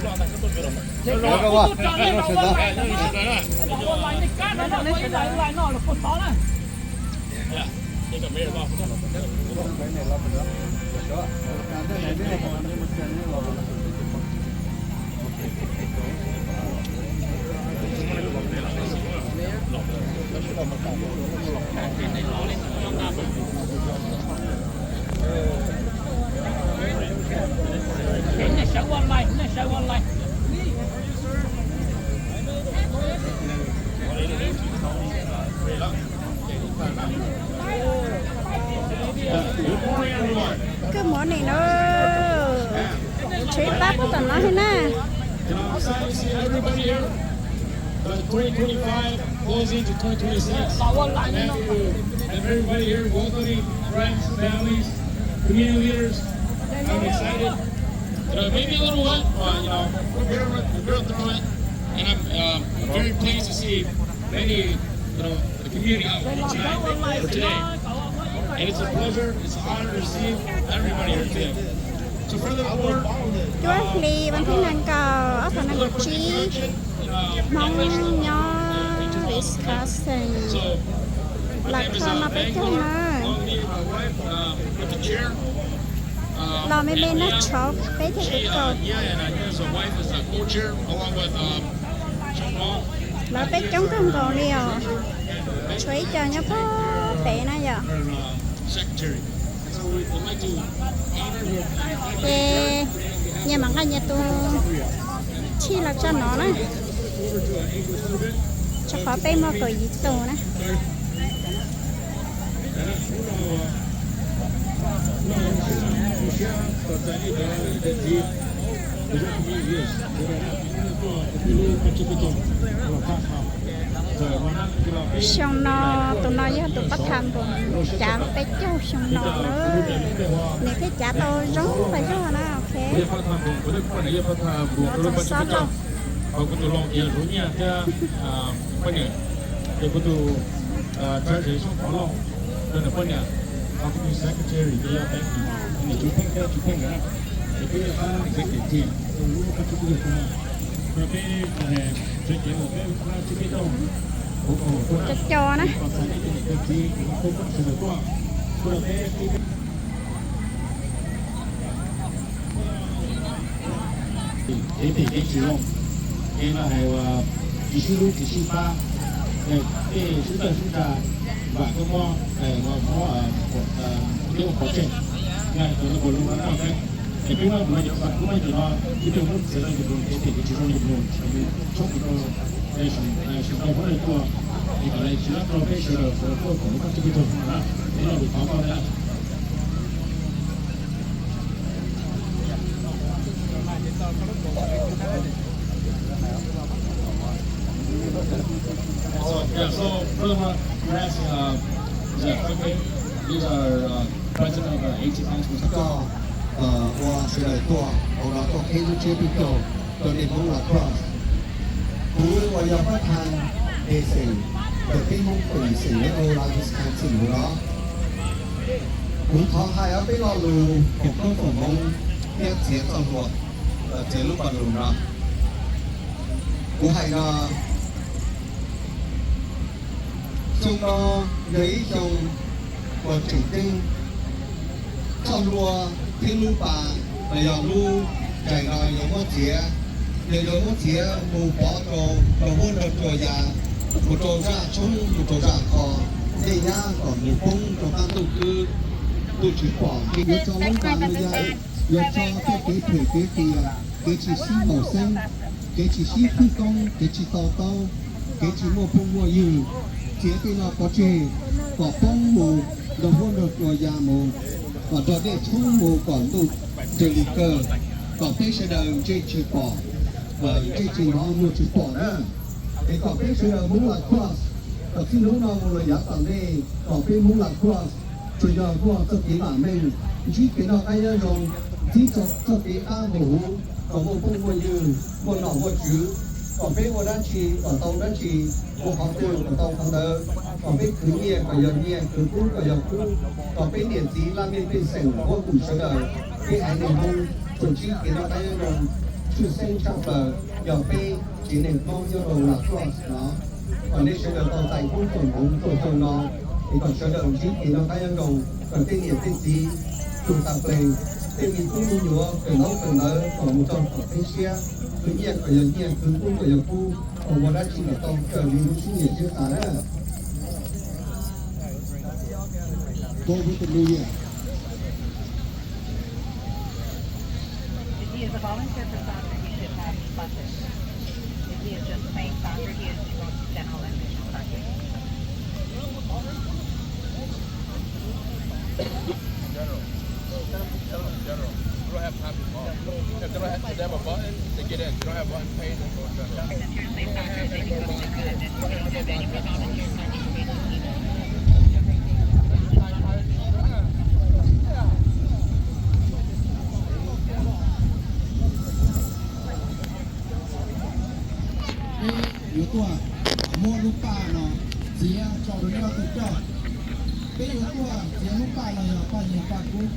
Good morning, no. Tshwv pab puag tom no thiab na. Can I say, see everybody here? But twenty twenty-five goes into twenty twenty-six. And everybody here, welcoming friends, families, community leaders. I'm excited. You know, maybe a little wet, but you know, we're gonna, we're gonna throw it. And I'm, um, I'm very pleased to see many, you know, the community out here tonight for today. And it's a pleasure, it's an honor to see everybody here today. So furthermore, cuaj hli vas thib nees nkaum ob phav nees nkaum tsib, Hmoob nyob Wisconsin, los kho no peb caug na. Los me me nag tshauv peb thiaj li kaum. Lawv peb coob kawg nkaus li os. Tshuav ib co nyob puag pem na yom. Ces nyias mam nqa nyias tus chij los tso no na, rau qhov peb muaj kaum yim tus na. Xyoo no tus no yog tus pab tham npoos cav peb caug xyoo no lawm, nws thiaj cav tau zoo pab zog na, ok. Txhob txhob lauj. Kuv tus hluas yog Zuv Nyiaj thiab poj niam, ces kuv tus tsav zes Xyooj Qhov Lauj, rau nws poj niam, ho kuv tus secretary ces yog Becky, nws Tsuv Pheej thiab Tsuv Pheej na, ces peb yog pab executive team, lub pab tsuj peb yog kuv, rau peb txhais cev mus peb pab tsuj peb caug, kuv kom tuaj, cov cov na, kom txhais peb cov niam cov txiv, kuv pab sawv daws tuaj, kuv rau peb kev phem kev tsis zoo, kev no hais uas tsis sib hlub tsis sib pab, tej sub tawg sub tsa, vam koj mob, mob, kev ua qhov tseg, na cov no puas zoo no na, es peb muab cov no, peb muab cov no, ib tug muab txiav rau yus lus, kev phem kev tsis zoo yus lus, tshoob kuv rau, sawv daws huab tus tuaj, es kom lawv tsis lab rau peb sawv daws, sawv daws tuaj koom lub pab tsuj peb caug no na, peb lo lus thov koj na. So, yeah, so furthermore, we're asking, uh, is that okay? These are, uh, president of the eighteen councils. Koj ua sawv daws tuaj hauv no tuaj qhib lub tsiab peb caug rau nej Hmoob La Crosse. Kuv uas yog pab tham pej xeem ntawm peb Hmoob pej xeem nyob rau Wisconsin hauv no. Kuv thov hais ob peb lo lus foom koob foom hmoov thiab txiav txoj hlua, txiav lub pas lus no. Kuv hais no, xyoo no yog ib xyoo uas tseem ceeb, txoj hlua thiab lub pas los yog lub tsaim no yuav muab txiav, yog yuav muab txiav mus pov rau nraug huab nraug tsuas yas, mus rau zaj tshoob mus rau zaj kho, dej nyab kom mus poob rau qab ntuj khwb, ntuj tsis pom. Yuav tso lub pas no yog, yuav tso tej kev phem kev qias, kev tsis sib haum xeeb, kev tsis sib khwb koob, kev tsis to taub, kev tsis muaj phooj muaj ywg, txiav tej no pov tseg, kom poob mus, nraug huab nraug tsuas yas mus, kom nrog dej tshoob mus kom ntuj raws li kawg, kom peb sawv daws ntsej tsis pom, ntsej tsis hnov muag tsis pom na. Es kom peb sawv daws Hmoob La Crosse, kom txij hnub no mus los yav tom ntej kom peb Hmoob La Crosse tsuas yog muaj txoj kev vam meej, ntsib kev noj qab nyob zoo, ntsib txoj kev qab nqus huv, kom muaj phooj muaj ywg, muaj nom muaj tswv, kom peb ua dab tsi kom tau dab tsi, ua qhov twg kom tau qhov ntawd, kom peb khwv nyiaj kom yog nyiaj, khwv kub kom yog kub, kom peb niam txiv laj mej pej xeem huab tus sawv daws, peb haiv neeg Hmoob tsuas ntsib kev noj qab nyob zoo, Tshwj xeeb tshaj plaws yog peb tsev neeg Hmoob nyob rau Las Vegas no, kom nej sawv daws tau txais kub txuas hmoov txuas xyoo no, es kom sawv daws ntsib kev noj qab nyob zoo, kom tej niam tej txiv, tus tas plees, tej me tub me nyuam kawm ntaub kawm ntawv kom mus txog kom peb siab, khwv nyiaj kom yog nyiaj, khwv kub kom yog kub, kom ua dab tsi los tau raws li lub siab nyiam siab xav na. Go with the New Year. If he is a volunteer for soccer, he should have sponsorship. If he is just playing soccer, he is to go to general admission bracket. General. Tell them general. We don't have time to talk. If they don't have, if they have a button, they get in. They don't have a button, pay, they go general. Peb yuav tuaj muab lub paj no txiav tso rau neb ob tug coj. Peb yuav tuaj txiav lub paj no yog paj nyiaj paj kub,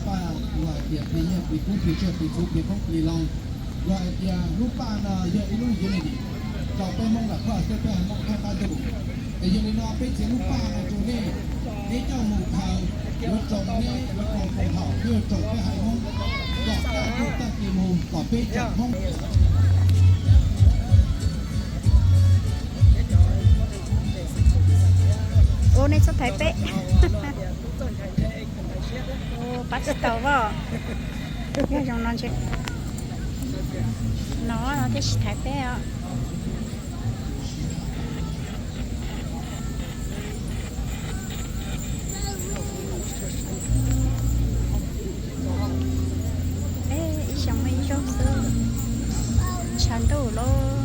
paj uas hais tias plig nyiaj plig kub plig tsiaj plig txhuv plig qoob plig loo. Yog hais tias lub paj no yog ib lub unity rau peb Hmoob Las Vegas xwb, peb haiv Hmoob thoob qab ntuj. Es yog li no peb txiav lub paj no rau nej, neb coj mus khaws, yuav tsoom neb yuav tsoom koom haum, yuav tsoom peb haiv Hmoob, kom tag ntuj tag kis mus kom peb tsoom Hmoob. Ua nej txhob thaiv peb. Pab tsis tau os. Yog zoo no ntshe no no thiaj tsis thaiv peb os. Ib xyoo muaj ib zaug xwb, tshav ntuj lawm.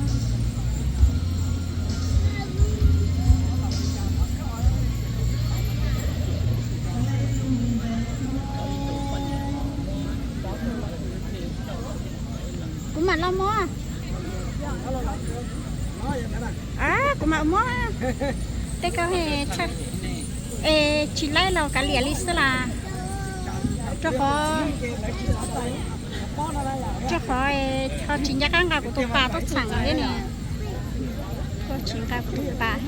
Kuv mam los muab. Kuv mam muab. Tej ko es tsis laib los kav liam li xwb las. Rau qhov, rau qhov ho tsis nco qab nqa kuv tus pas tuaj txheem thiab ne. Ho tsis nqa kuv tus pas.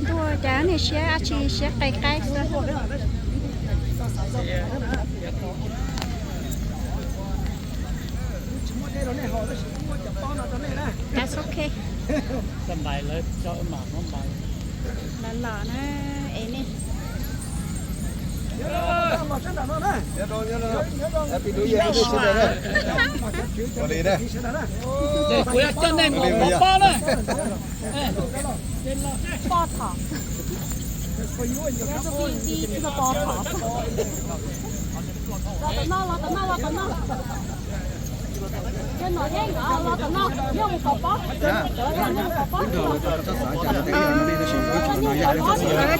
Tuaj cas niag siab dab tsi siab qe qaib xwb. That's okay. Lawv los na, es nej. Kuv yuav coj nej mus pov pob na. Pov thaum. Los tom no, los tom no, los tom no.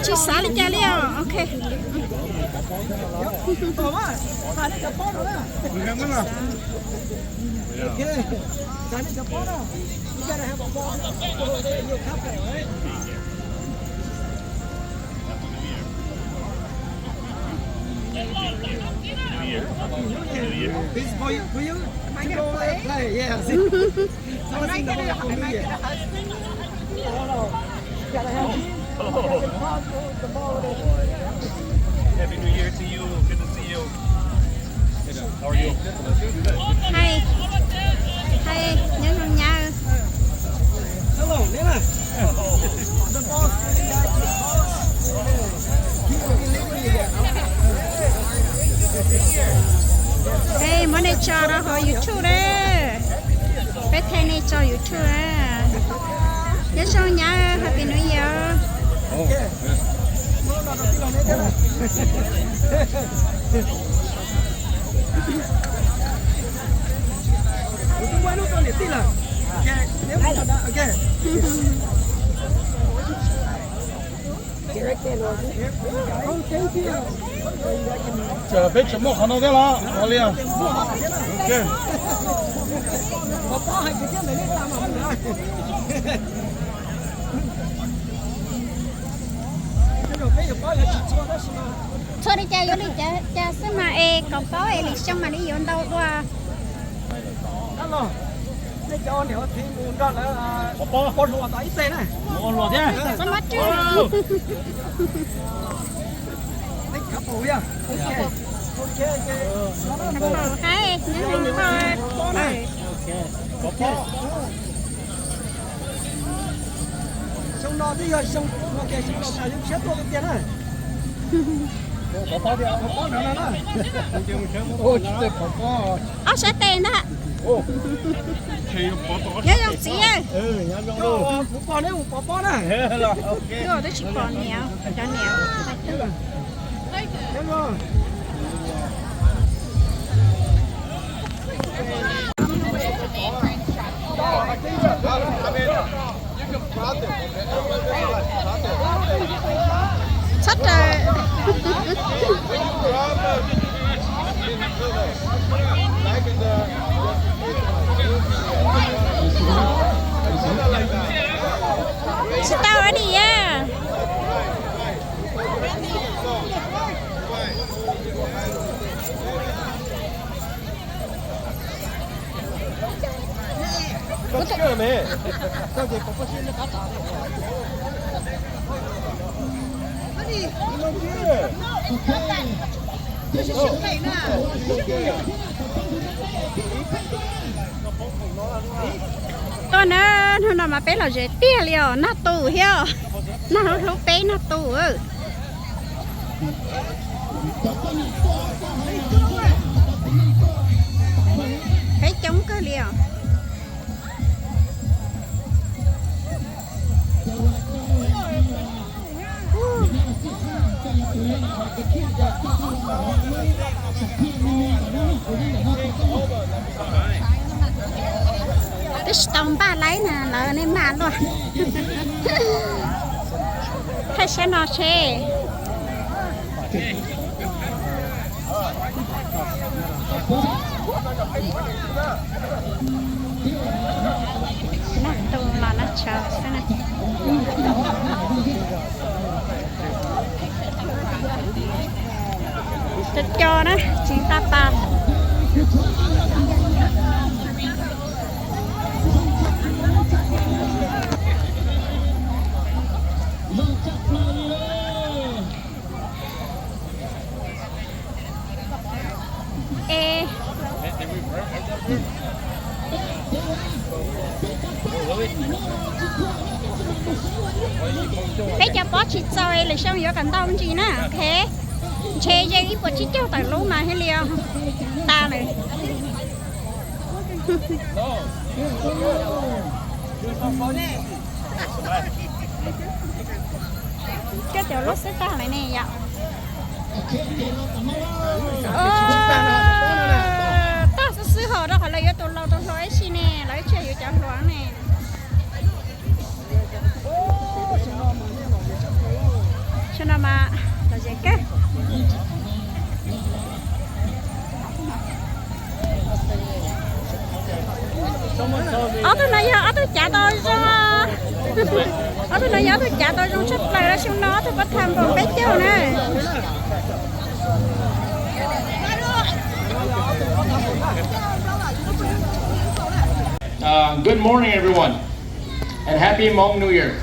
Tsis xav li cas li os, ok. This is for you, for you to go and play, yes. Tell us in the whole New Year. Happy New Year to you. Good to see you. How are you? Hi. Hi, nyob zoo nyab. Hello, Nina. Peb muab nej tso rau hauv YouTube na. Peb thaij nej tso YouTube na. Nyob zoo nyab, Happy New Year. Peb tseem muaj qhov no thiab los ua li. Txhua li cas yuav li cas xwb mas es kom paub es lwm xyoo mam li yuav ntau dua. Xyoo no twb yog xyoo no ces xyoo no xav yuav siab tuaj tiag tiag na. Ob sab tes ntag. Nyob zoo txiv. Kuv pog neb mus pov pob na. Twb tsis pom niam, cov niam. Txhob raws. Tsis tau a di a. Tuaj na, hnub no mas peb lom zem tiag li os, nag tu thiab, nag hlub hlub peb nag tu. Peb coob kawg li os. Twb tsis tau npaj laib na, lawv nej mag luaj. Thaij siab no seb. Nag tu los nag tshav xwb na. Cov co na tsis nqa pas. Es peb cov pob tsis txaus es lwm xyoo yuav kom ntau ntsis na, ok. Ntshe yeej ib puas tsib caug tawm lub mas thiaj li tas lawm. Koj cov lub xwb tag lawm ne yom. Tag xwb xwb hos rau qhov lawv yuav tus laus tus hluas ib si ne, lawv ib txhia yuav cov hluas ne. Xyoo no mas lom zem kawg. Ob tug no yog ob tug cav tau zoo, ob tug no yog ob tug cav tau zoo tshaj plaws, xyoo no ob tug pab tham npaum peb caug na. Uh, good morning, everyone, and happy Hmong New Year.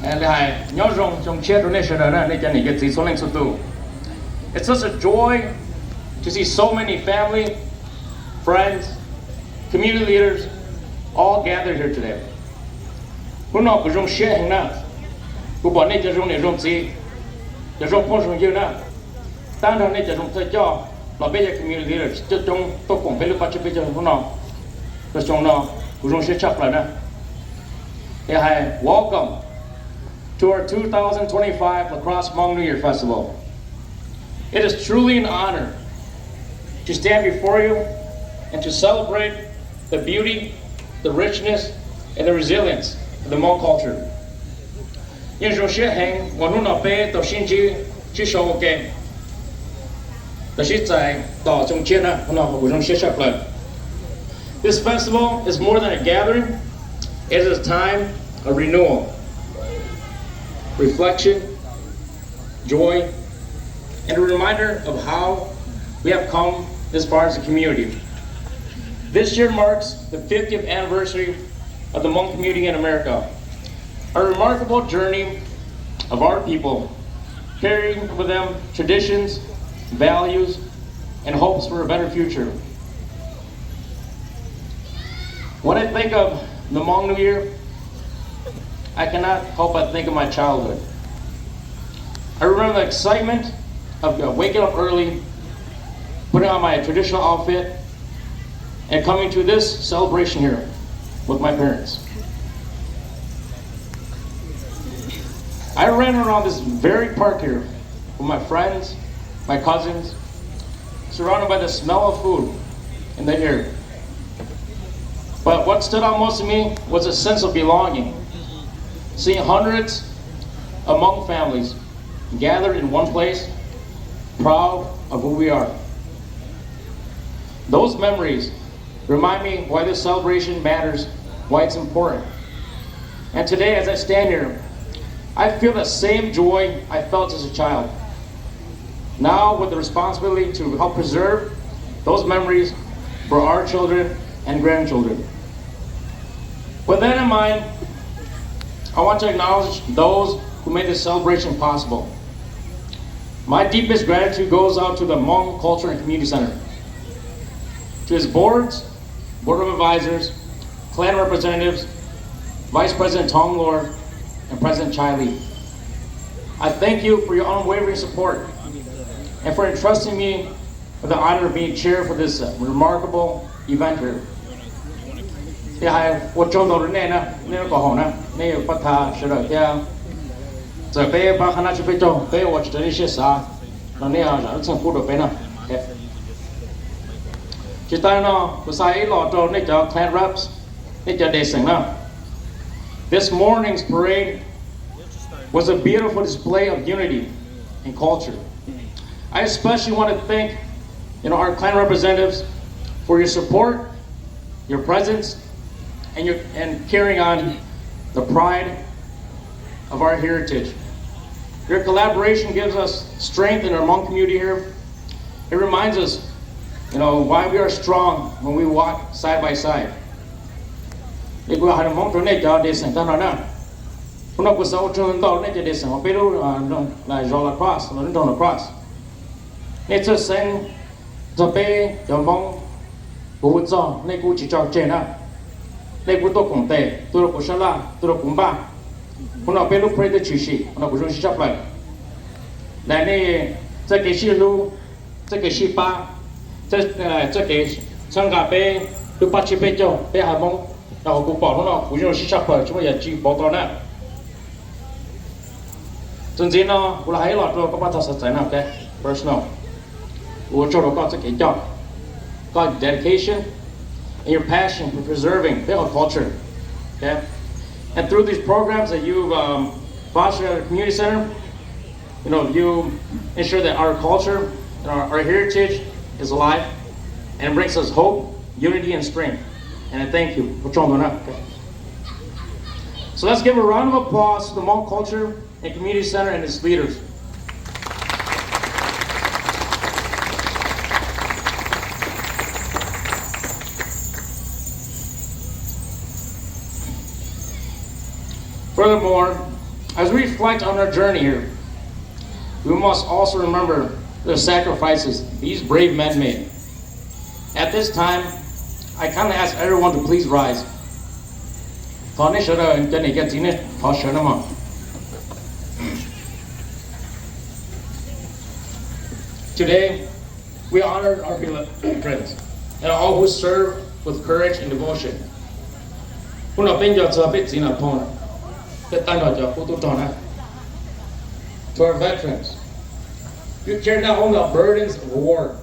Eh, li hais nyob zoo xyoo tshiab rau nej sawv daws na, nej cov niam cov txiv txhua leej txhua tus. It's such a joy to see so many family, friends, community leaders all gathered here today. Hnub no kuv zoo siab heev na, kuv pom nej cov zoo niam zoo txiv, cov zoo phooj zoo ywg na, tag nrho nej cov zoo thawj coj los peb cov community leaders coob coob tuaj koom peb lub pab tsib peb caug hnub no, rau xyoo no, kuv zoo siab tshaj plaws na. Es hais welcome to our two thousand twenty-five La Crosse Hmong New Year Festival. It is truly an honor to stand before you and to celebrate the beauty, the richness, and the resilience of the Hmong culture. Yeej zoo siab heev uas hnub no peb tau sib ntsib sib sau ua ke, tau sib txais tos xyoo tshiab na, hnub no kuv zoo siab tshaj plaws. This festival is more than a gathering, it is a time of renewal, reflection, joy, and a reminder of how we have come this far as a community. This year marks the fiftieth anniversary of the Hmong community in America, a remarkable journey of our people, carrying with them traditions, values, and hopes for a better future. When I think of the Hmong New Year, I cannot help but think of my childhood. I remember the excitement of, uh, waking up early, putting on my traditional outfit, and coming to this celebration here with my parents. I ran around this very park here with my friends, my cousins, surrounded by the smell of food in the air. But what stood out most to me was a sense of belonging, seeing hundreds of Hmong families gathered in one place, proud of who we are. Those memories remind me why this celebration matters, why it's important. And today, as I stand here, I feel the same joy I felt as a child, now with the responsibility to help preserve those memories for our children and grandchildren. With that in mind, I want to acknowledge those who made this celebration possible. My deepest gratitude goes out to the Hmong Culture and Community Center, to its boards, Board of Advisors, clan representatives, Vice President Tong Lor, and President Chai Lee. I thank you for your unwavering support and for entrusting me with the honor of being chair for this, uh, remarkable event here. Thiab hais ua tsaug ntau rau nej na, nej lub koom haum na, nej yuav pab tha sawv daws thiab. Txawm peb pab qhab nab tsis peb caug, peb ua tsis raws nej siab xav los nej zam lub txim pub rau peb na. Tsis tas no, kuv xa ib los rau nej cov clan reps, nej cov dej xeem na. This morning's parade was a beautiful display of unity and culture. I especially want to thank, you know, our clan representatives for your support, your presence, and your, and carrying on the pride of our heritage. Your collaboration gives us strength in our Hmong community here. It reminds us, you know, why we are strong when we walk side by side. Nej kuv hais Hmoob rau nej cov dej xeem tag no na. Hnub no kuv xav ua tsaug ntau nej cov dej xeem uas peb lub zos La Crosse, lub nroog La Crosse. Nej txhawj xeeb txog peb cov Hmoob, kuv hu txog nej kuj tsis tso tseg na. Nej kuj tuaj koom tes, tuaj rau kuv sab laj, tuaj rau kuv npaj. Hnub no peb lub parade twb tshwm sim, hnub no kuv zoo siab tshaj plaws. Daim nej txoj kev sib hlub, txoj kev sib pab, txoj kev txhawb nqa peb lub paj tsib peb caug peb haiv Hmoob, rau qhov kuv pom hnub no kuv zoo siab tshaj plaws tsis muaj yam tsis pauv tau na. Txuas ntxiv no kuv los hais ib los rau koj pab tau xav txais no, ok? First no, kuv ua tsaug rau koj txoj kev coj, koj dedication and your passion for preserving peb haiv culture, ok? And through these programs that you've, um, fostered at the community center, you know, you ensure that our culture and our, our heritage is alive and brings us hope, unity, and strength. And I thank you. Ua tsaug ntau na. So let's give a round of applause to the Hmong Culture and Community Center and its leaders. Furthermore, as we reflect on our journey here, we must also remember the sacrifices these brave men made. At this time, I kindly ask everyone to please rise. Thov nej sawv daws, cov niam cov txiv nej thov sawv nawb mog. Today, we honor our beloved veterans and all who serve with courage and devotion. Hnub no peb nco txog peb txiv Nais Phoo, peb tag nrho cov qub tub rog na. To our veterans, you carry not only the burdens of war,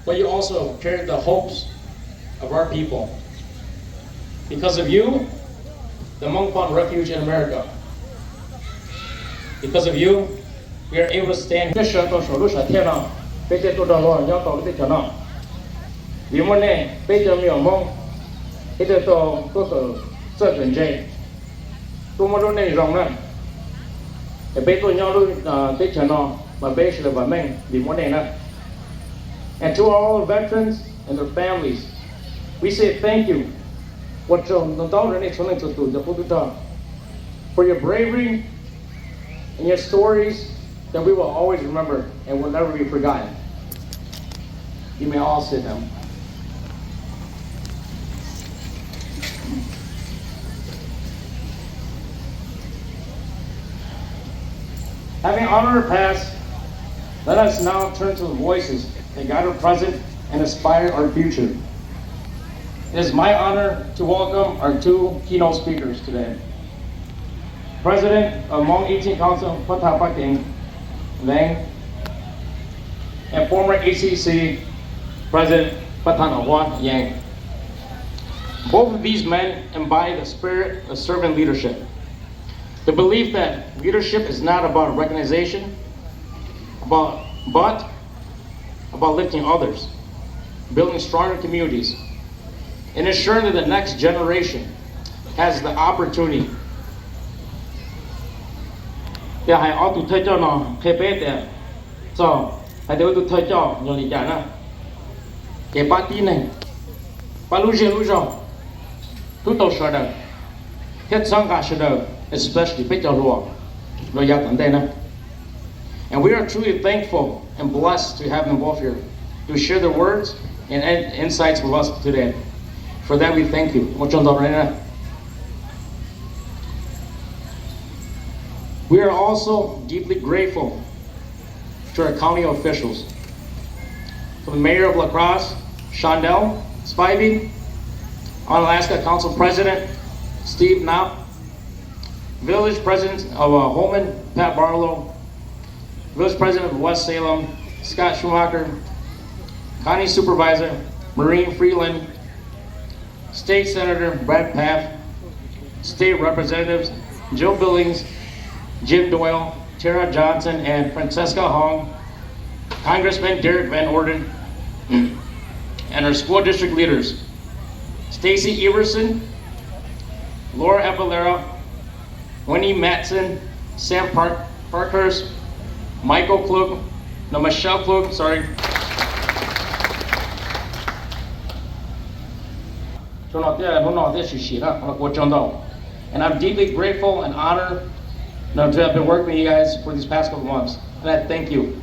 but you also carry the hopes of our people. Because of you, the Hmong found refuge in America. Because of you, we are able to stand. Nej sawv tau saum lub sam thiaj no, peb thiaj tuaj nrog luag nyob tau lub teb chaws no. Vim muaj nej, peb cov me nyuam Hmoob Peb tuaj tau tuaj tawm txawj tawm ntse, tuaj muab lub neej zoo na, es peb tuaj nyob lub teb chaws no mas peb sawv daws vam meej vim muaj nej na. And to all veterans and their families, we say thank you. Ua tsaug ntau ntau rau nej txhua leej txhua tus cov qub tub rog, for your bravery and your stories that we will always remember and will never be forgotten. You may all sit down. Having honored the past, let us now turn to the voices that guide our present and inspire our future. It is my honor to welcome our two keynote speakers today. President of Hmong Eighteenth Council, Pov Thaj Paj Kees Vees, and former A C C President, Pov Thaj Nom Huab Yees. Both of these men embody the spirit of servant leadership, the belief that leadership is not about recognition, but, but about lifting others, building stronger communities, and ensuring that the next generation has the opportunity. Yog hais ob tug thawj coj no qhia peb tias txog hais tias ua tus thawj coj yog li cas na, ces pab tib neeg, pab lub zej lub zog, hlub tau sawv daws thiab txhawb nqa sawv daws, especially peb cov hluas los yav tom ntej na. And we are truly thankful and blessed to have them both here to share their words and in- insights with us today. For that, we thank you. Ua tsaug ntau rau nej na. We are also deeply grateful to our county officials, from the mayor of La Crosse, Shondell Spivey, Onalaska Council President Steve Knapp, Village President of uh, Holmen, Pat Barlow, Village President of West Salem, Scott Schumacher, County Supervisor Maureen Freeland, State Senator Brad Pfaff, State Representatives Jill Billings, Jim Doyle, Tara Johnson, and Francesca Hong, Congressman Derrick Van Orden, and our school district leaders, Stacy Everson, Laura Avalera, Winnie Matson, Sam Park- Parkhurst, Michael Klug, no, Michelle Klug, sorry. Tso no thiab, hnub no thiab sim sim na, ua tsaug ntau. And I'm deeply grateful and honored, you know, to have been working with you guys for these past couple months. And I thank you.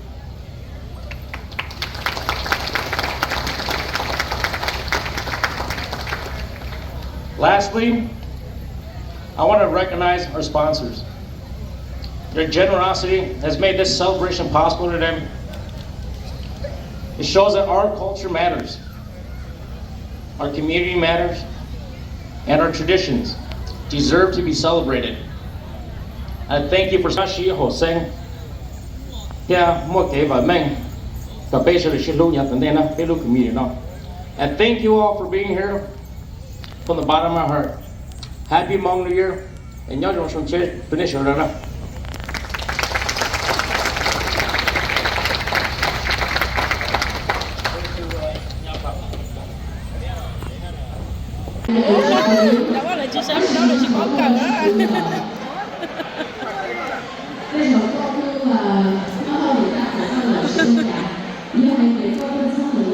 Lastly, I want to recognize our sponsors. Their generosity has made this celebration possible today. It shows that our culture matters, our community matters, and our traditions deserve to be celebrated. I thank you for sib haum xeeb thiab muaj kev vam meej kom peb sawv daws sib hlub yav tom ntej no, peb lub community no. And thank you all for being here from the bottom of my heart. Happy Hmong New Year, es nyob zoo xyoo tshiab rau nej sawv daws na. Lawv tsis sawv daws tsis paub kawm na.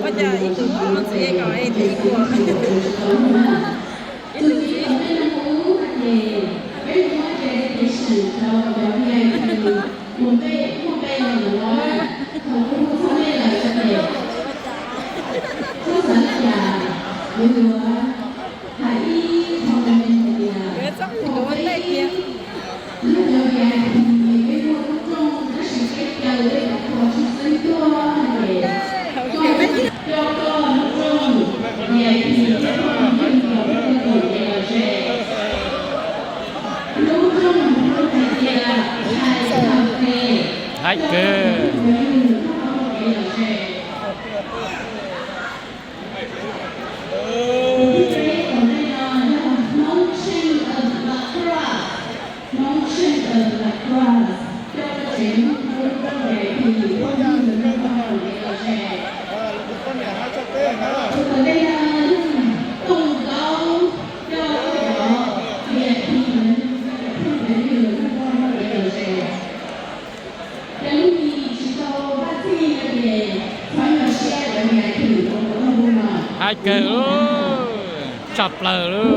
Ua cas ib tug txhob ntxwv kom es ib tug. Ib tug txiv. Yuav txhob ua luag ua ntej tiag. Haib kawg. Hmoob Tsheej of La Crosse, Hmoob Tsheej of La Crosse, coj tsev hnub rooj VIP phooj ywg ntawm Hmoob Khoom Kev Lom Zem. Tus tom ntej no yog Tooj Kaub, Kawg, tshaj plaws lauj.